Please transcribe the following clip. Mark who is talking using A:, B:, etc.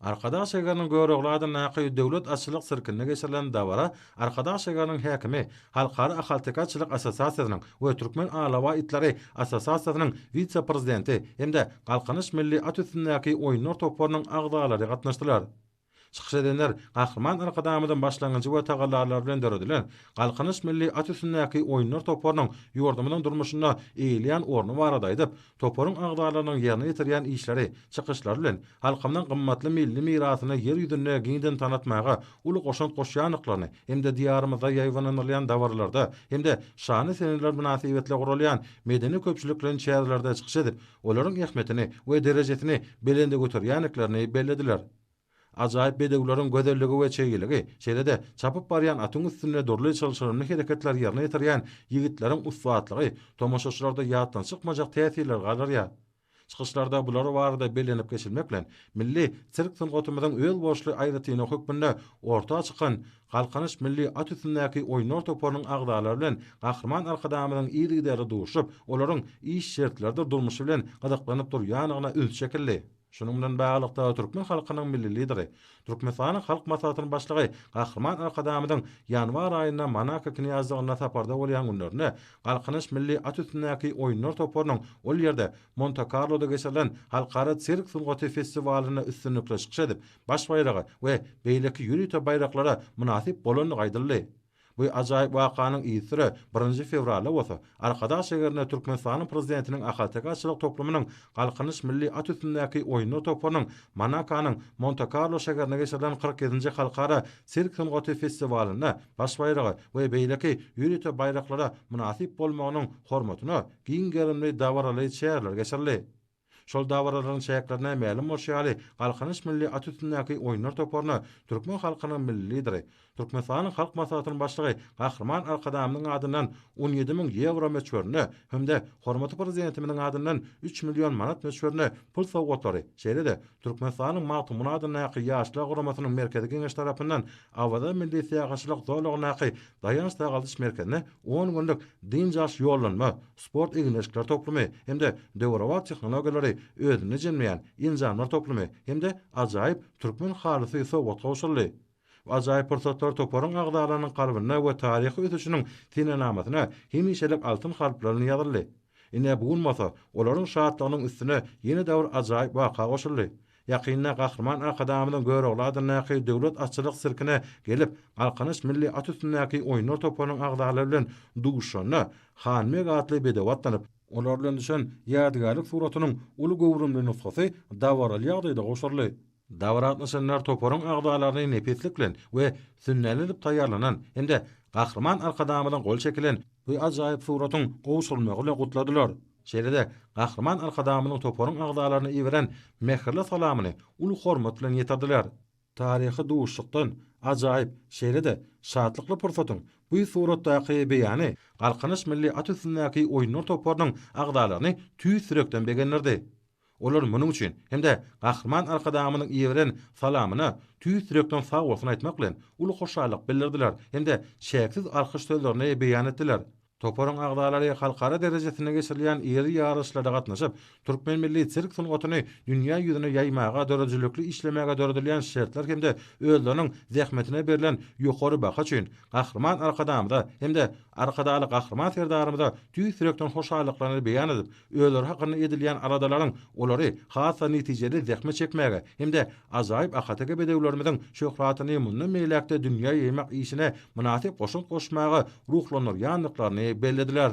A: Arkadag şägeriniň Görogly adyndaky Döwlet atçylyk sirkinde geçirilen dabara Arkadag şägeriniň häkimi, Halkara ahalteke atçylyk assosiasiýasynyň we Türkmen alabaý itleri assosiasiýasynyň wise-prezidenti hem-de Galkynyş milli at üstündäki oýunlar toparynyň agzalary gatnaşdylar. Çykyş edenler Gahryman Arkadagymyzyň başlangyjy we tagallalary bilen döredilen Galkynyş milli at üstündäki oýunlar toparynyň ýurdumyzyň durmuşynda eýeleýän orny barada aýdyp, Toparyň agzalarynyň ýerine ýetirýän işleri, çykyşlary bilen halkymyzyň gymmatly milli mirasyny Ýer ýüzünde giňden tanatmaga uly goşant goşýandyklaryny hem-de Diýarymyzda ýaýbaňlandyrylýan dabaralarda hem-de şanly seneler mynasybetli guralýan medeni-köpçülikleýin çärelerde çykyş edip, olaryň ähmiýetini we derejesini belende göterýändiklerini bellediler. Ajaýyp bedewleriň gözelligi we çeýeligi, şeýle-de çapyp barýan atyň üstünde dürli çylşyrymly hereketleri ýerine ýetirýän ýigitleriň ussatlygy tomaşaçylarda ýatdan çykmajak täsirleri galdyrýar. Çykyşlarda bular barada bellenip geçilmek bilen, milli sirk sungatymyzyň özboluşly aýratynlygy hökmünde orta çykan Galkynyş milli at üstündäki oýunlar toparynyň agzalary bilen Gahryman Arkadagymyzyň yzygiderli duşup, olaryň iş şertleridir durmuşy bilen gyzyklanyp durýandygyna üns çekildi. Şunuň bilen baglylykda, türkmen halkynyň Milli Lideri, Türkmenistanyň Halk Maslahatynyň Başlygy Gahryman Arkadagymyzyň ýanwar aýynda Monako Knýazlygynda saparda bolýan günlerinde Galkynyş milli at üstündäki oýunlar toparynyň ol ýerde Monte-Karloda geçirilen halkara sirk sungaty festiwalynda üstünlikli çykyş edip, baş baýraga we beýleki ýörite baýraklara mynasyp bolandygy aýdyldy. Bu ajaýyp wakanyň yzysüre birinji fewralda bolsa, Arkadag şägerinde Türkmenistanyň Prezidentiniň ahalteke atçylyk toplumynyň Galkynyş milli at üstündäki oýunlar toparynyň Monakonyň Monte-Karlo şägerinde geçirilen 47-nji halkara sirk sungaty festiwalynda baş baýraga we beýleki ýörite baýraklara mynasyp bolmagynyň hormatyna giň gerimli dabaraly çäreler geçirildi. Şol dabaralaryň çäklerinde mälim bolşy ýaly, Galkynyş milli at üstündäki oýunlar toparyna türkmen halkynyň Milli Lideri, Türkmenistanyň Halk Maslahatynyň Başlygy Gahryman Arkadagymyzyň adyndan 17 müň ýewro möçberinde hem-de hormatly Prezidentimiziň adyndan üç million manat möçberinde pul sowgatlary, şeýle-de Türkmenistanyň Magtymguly adyndaky Ýaşlar guramasynyň Merkezi Geňeşi tarapyndan Awaza milli syýahatçylyk zolagyndaky Daýanç sagaldyş merkezine on günlük dynç alyş ýollanma, sport egin-eşikler toplumy hem-de döwrebap tehnologiýalary özünde jemleýän enjamlar toplumy hem-de ajaýyp türkmen halysy sowgat gowşuryldy. Bu ajaýyp pursatlar toparyň agzalarynyň kalbynda we taryhy ösüşiniň senenamasyna hemişelik altyn harplar bilen ýazyldy. Ine, bu gün bolsa, olaryň şatlygynyň üstüne ýene-de bir ajaýyp waka goşuldy. Ýakynda Gahryman Arkadagymyzyň Görogly adyndaky Döwlet atçylyk sirkine gelip, Galkynyş milli at üstündäki oýunlar toparynyň agzalary bilen duşuşanda, Hanbeg atly bedew atlanyp, olar bilen düşen ýadygärlik suratynyň uly göwrümli nusgasy dabaraly ýagdaýda gowşuryldy. Dabara gatnaşanlar toparyň agzalaryny nepislik bilen we sünnälenip taýýarlanan hem-de Gahryman Arkadagymyzyň gol çekilen bu ajaýyp suratyň gowşurylmagy bilen gutladylar. Şeýle-de Gahryman Arkadagymyzyň toparyň agzalaryna iberen mähirli salamyny uly hormat bilen ýetirdiler. Taryhy duşuşykdan ajaýyp, şeýle-de şatlykly pursatyň bu suratdaky beýany Galkynyş milli at üstündäki oýunlar toparynyň agzalaryny tüýs ýürekden begendirdi. Olar munuň üçin hem-de Gahryman Arkadagymyzyň iberen salamyna tüýs ýürekden sagbolsun aýtmak bilen, uly hoşallyk bildirdiler hem-de çäksiz alkyş sözlerini beýan etdiler. Toparyň agzalary halkara derejesinde geçirilýän iri ýaryşlara gatnaşyp, türkmen milli sirk sungatyny dünýä ýüzüne ýaýmaga, döredijilikli işlemäge döredilýän şertler hem-de özleriniň zähmetine berlen ýokary baha üçin Gahryman Arkadagymyza hem-de Arkadagly Gahryman Serdarymyza tüýs ýürekden hoşallyklaryny beýan edip, özleri hakynda edilýän aladalaryň olary has-da netijeli zähmet çekmäge hem-de ajaýyp ahalteke bedewlerimiziň şöhratyny mundan beýläk-de dünýä ýaýmak işine mynasyp goşant goşmaga ruhlandyrýandyklaryny bellediler.